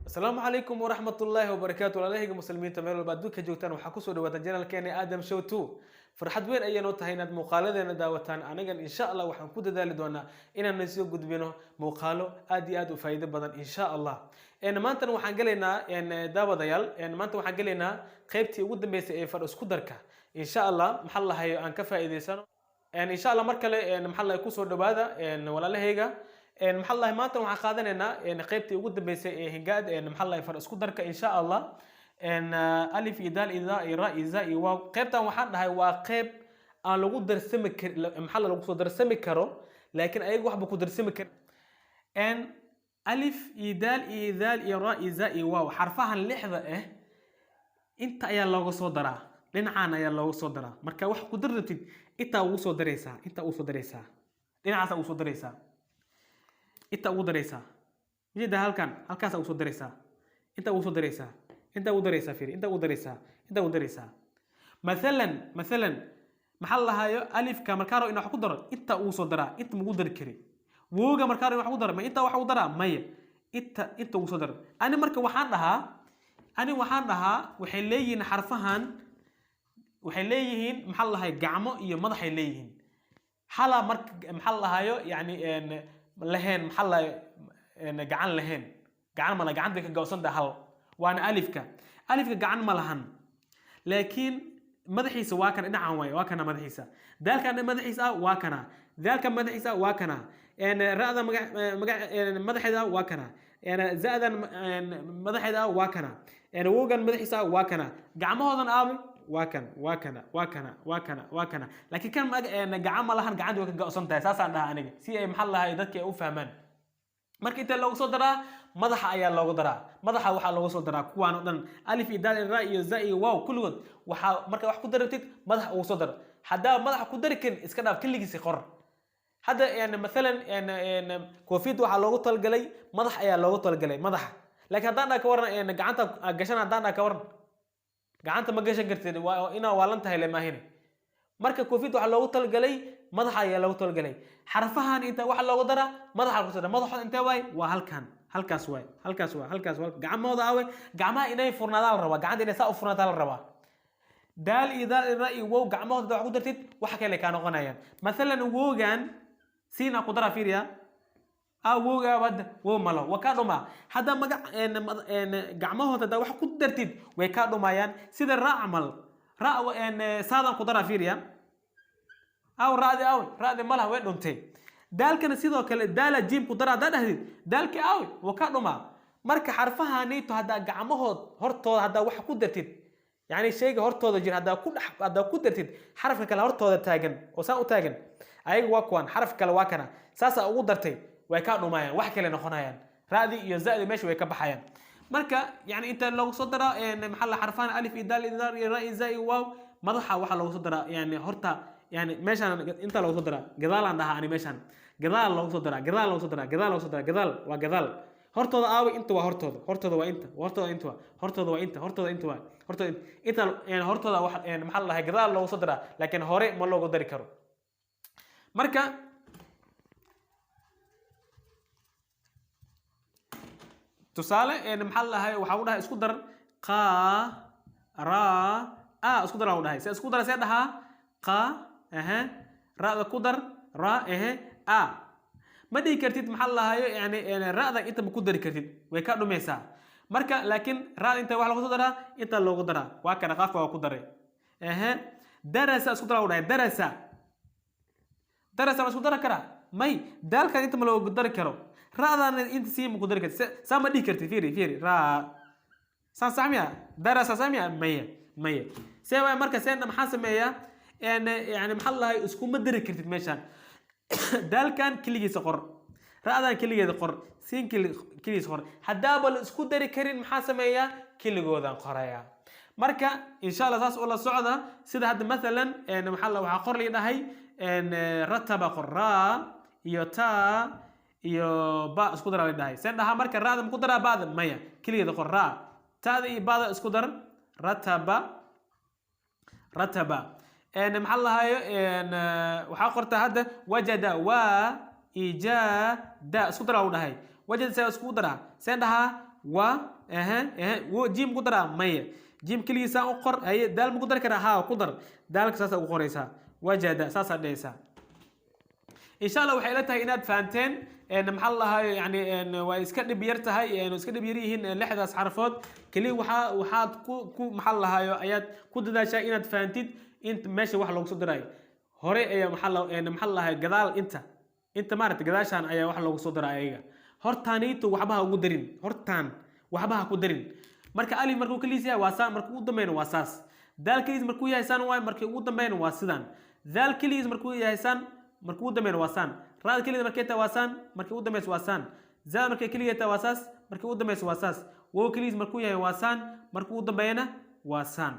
Asalaamu calaykum waraxmatullaahi wabarakaatu. Walaalahayga muslimiinta meel walba adduunka joogtaan, waxaa kusoo dhawaataan channelkeena Aadam Show 2. Farxad weyn ayay noo tahay inaad muuqaaladeena daawataan. Anigan insha Allah waxaan ku dadaali doonaa inaan soo gudbino muuqaalo aad iyo aad u faa'iido badan insha Allah. Maantana waxaan gelaynaa, daawadayaal, maanta waxaan gelaynaa qaybtii ugu dambeysay ee far isku darka insha Allah. Maxaa lahayo aan ka faa'iidaysano insha Allah. Mar kale maxaa lahay kusoo dhawaada walaalahayga. Maxaa lahay maanta waxaan qaadanaynaa qaybtii ugu dambeysay ee hingaad, maxaa lahay, far isku darka insha Allah. Alif iyo daal iyo daa iyo ra iyo za iyo waaw. Qaybtan waxaan dhahay waa qayb aan lagu darsami kar, maxaa lagu soo darsami karo, laakiin ayaga waxba ku darsami kar. Alif iyo daal iyo daal iyo ra iyo za iyo waaw, xarfahan lixda ah inta ayaa looga soo daraa, dhinacan ayaa looga soo daraa. Marka wax ku dar rabtid, intaa ugu soo daraysaa, intaa ugu soo daraysaa, dhinacaasa ugu soo daraysaa, inta ugu daraysaa. Ujeeda halkan, halkaasa ugu soo daraysaa, inta ugu soo daraysaa, inta ugu daraysaa. Fiiri, inta ugu daraysaa, inta ugu daraysaa. Mathalan maxaa la lahaayo, alifka markaa rabo in wax ku daro, inta ugu soo daraa, inta magu dari kari. Wowga markaa rabo in wax ku daro, ma inta wax ugu daraa? Maya, inta ugu soo daro. Ani marka waxaan dhahaa, ani waxaan dhahaa, waxay leeyihiin xarfahan, waxay leeyihiin, maxaa la lahay, gacmo iyo madaxay leeyihiin. Xalaa marka maxaa la lahayo, yani lahayn, maxaa la gacan lahayn, gacan mala, gacanta ka goosan tahay hal, waana alifka. Alifka gacan ma lahan, laakiin madaxiisa waa kana, dhinacan waay, waa kana madaxiisa. Daalkan madaxiisa ah waa kana, daalka madaxiisa waa kana, ra'da madaxeeda waa kana, za'dan madaxeeda waa kana, wowgan madaxiisa waa kana. Gacmahoodan aabe waa kan, waa kana, waa kana, waa kana, waa kana. Laakiin kan gacan ma lahan, gacanta way ka go'san tahay. Saasaan dhahaa aniga si ay, maxaa lahay, dadka ay u fahmaan. Marka intee loogu soo daraa? Madaxa ayaa loogu daraa. Madaxa waxaa loogu soo daraa kuwaan oo dhan, alif iyo daal iyo ra iyo za iyo waaw, kulligood. Waxaa marka wax ku darabtid madaxa ugu soo dar. Haddaa madaxa ku dari karin, iska dhaaf, keligiisi qor. Hadda yani mathalan yani koofiyadda waxaa loogu talagalay madax ayaa loogu talagalay, madaxa. Laakiin haddaan dhaa ka waran, yani gacanta gashan, haddaan dhaa ka waran, gacanta ma gashan kartid, waa inaa waalan tahay lemaahine. Marka koofiyadda waxaa loogu talagalay madaxa ayaa loogu talagalay. Xarfahan inta waxa loogu daraa madaxa lagu daraa. Madaxooda intee waay? Waa halkan, halkaas waay, halkaas waay, halkaas waay. Gacmahooda awe? Gacmaha inay furnaadaan la rabaa, gacanta inay saa u furnaataa la rabaa. Daal iyo daal iyo ra iyo wow, gacmahooda wax ku dartid, wax kale kaa noqonayaan. Mathalan wowgan siina ku daraa, fiiriya, a wowga hadda wow malo, waa kaa dhumaa. Hadda magac gacmahooda haddaa wax ku dartid, way kaa dhumayaan. Sida ra camal, ra saadan ku daraa, fiiriya, aw ra'di, aw ra'di malaha, way dhuntay. Daalkana sidoo kale, daala jiim ku dara haddaa dhahdid, daalki aw, waa kaa dhumaa. Marka xarfahanito haddaa gacmahood hortooda haddaa wax ku dartid, yani shayga hortooda jira haddaa ku dhex, haddaa ku dartid xarafka kale hortooda taagan oo saan u taagan, ayaga waa kuwan, xarafka kale waa kana, saasaa ugu dartay, way kaa dhumayaan, wax kale noqonayaan. Ra'di iyo za'di meesha way ka baxayaan. Marka yani inta loogu soo daraa, maxaa la, xarfahan alif iyo daal iyo dar iyo ra iyo za iyo waaw, madaxa waxaa loogu soo daraa, yani horta, yani meeshaan inta loogu soo daraa, gadaalaan dhahaa ani, meeshaan gadaal loogu soo daraa, gadaal loogu soo daraa, gadaal loogu soo daraa, gadaal waa gadaal. Hortooda aaway? Inta waa hortooda, hortooda waa inta, hortooda inta waa, hortooda waa inta, hortooda inta waa, hortooda inta, yani hortooda wax, maxaa la dhahay, gadaal loogu soo daraa, laakiin hore ma loogu dari karo. Marka tusaale, maxaa la dhahay, waxaa u dhahay isku dar qa ra a, isku dar u dhahay. Se isku dar, see dhahaa? Qa ehe, ra'da ku dar, ra ehe, a. Ma dhihi kartid, maxaa la dhahayo, yani ra'da inta ma ku dari kartid, way ka dhumaysaa. Marka laakiin ra'da inta wax lagu soo daraa, inta loogu daraa, waa kana, qaafka waa ku daray. Ehe, darasa isku daraa u dhahay. Darasa, darasa ma isku dari karaa? May, daalkan inta ma loogu dari karo, ra'dana inta sii ma ku dari kartid. Saa ma dhihi kartid. Fiiri, fiiri, ra saan sax miya? Darasa sax miya? Maya, maya. See waay? Marka see maxaa sameeyaa? Yani maxaa la dhahay, iskuma dari kartid meeshaan. Daalkan keligiisa qor, ra'dan keligeeda qor, siin keligiisa qor. Haddaaba la isku dari karin, maxaa sameeyaa? Keligoodan qorayaa. Marka insha Allah saas ula socda. Sida hadda mathalan, maxaa la, waxaa qor lii dhahay rataba, qor raa iyo taa iyo ba, isku daraa la dhahay. Seen dhahaa? Marka ra'da ma ku daraa ba'da? Maya, keligeeda qor raa, taada iyo ba'da isku dar, rataba, rataba. Maxaa la lahayo, waxaa qortaa hadda wajada, waa ijada, isku daraa u dhahay. Wajada see iskugu daraa? Seen dhahaa? Waa ehe ehe wo. Jim ku daraa? Maya, jim keligiisaan u qor. Haye, daal ma ku dari karaa? Haa, ku dar daalka. Saasaa ugu qoraysaa, wajada saasaa dhehaysaa. Insha Allah, waxay ila tahay inaad fahanteen. Maxaa la dhahayo, yani waa iska dhib yar tahay, iska dhib yar yihiin lixdaas xarfood. Keliya waxaad ku maxaa la dhahayo ayaad ku dadaashaa inaad fahantid inta meesha wax loogu soo darayo. Hore ayaa maxaa la dhahayo, gadaal, inta maaragta, gadaashaan ayaa wax loogu soo daraa ayaga. Hortaaniito waxba ha ugu darin, hortaan waxba ha ku darin. Marka alif markuu keliis yahay waa saan, markuu ugu dambeyna waa saas. Daal keliis markuu yahay saan waay, markii ugu dambeyna waa sidaan. Daal keligiis markuu yahay saan, markuu ugu dambeyna waa saan. Raad keligiis markay tahay waa saan, markii ugu dambeysa waa saan. Zaad markay keligeed tahay waa saas, markii ugu dambeysa waa saas. Wow keligiis markuu yahay waa saan, markuu ugu dambeeyana waa saan.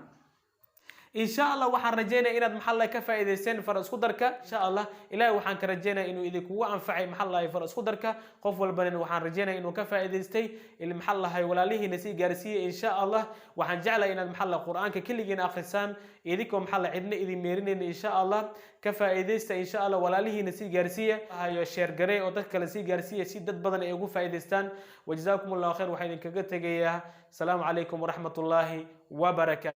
Insha Allah, waxaan rajeynaya inaad maxaa la ka faa'iidaysteen far isku darka. Insha Allah, Ilahay waxaan ka rajeynaya inuu idinkugu anfacay maxaa la far isku darka. Qof walbana waxaan rajeynaya inuu ka faa'iidaystay. Maxaa lahay, walaalihiina sii gaarsiiyey. Insha Allah, waxaan jeclahay inaad maxaa la Qur'aanka keligiina akhrisaan, idinkoo maxaa la cidna idin meerinayna. Insha Allah, ka faa'iidaysta. Insha Allah, walaalihiina sii gaarsiiya, hayo share garee oo dadka kale sii gaarsiiya, si dad badan ay ugu faa'iidaystaan. Wajazaakum Allahu khayr. Waxaan idinkaga tegayaa asalaamu calaykum waraxmatullaahi wabarakaatu.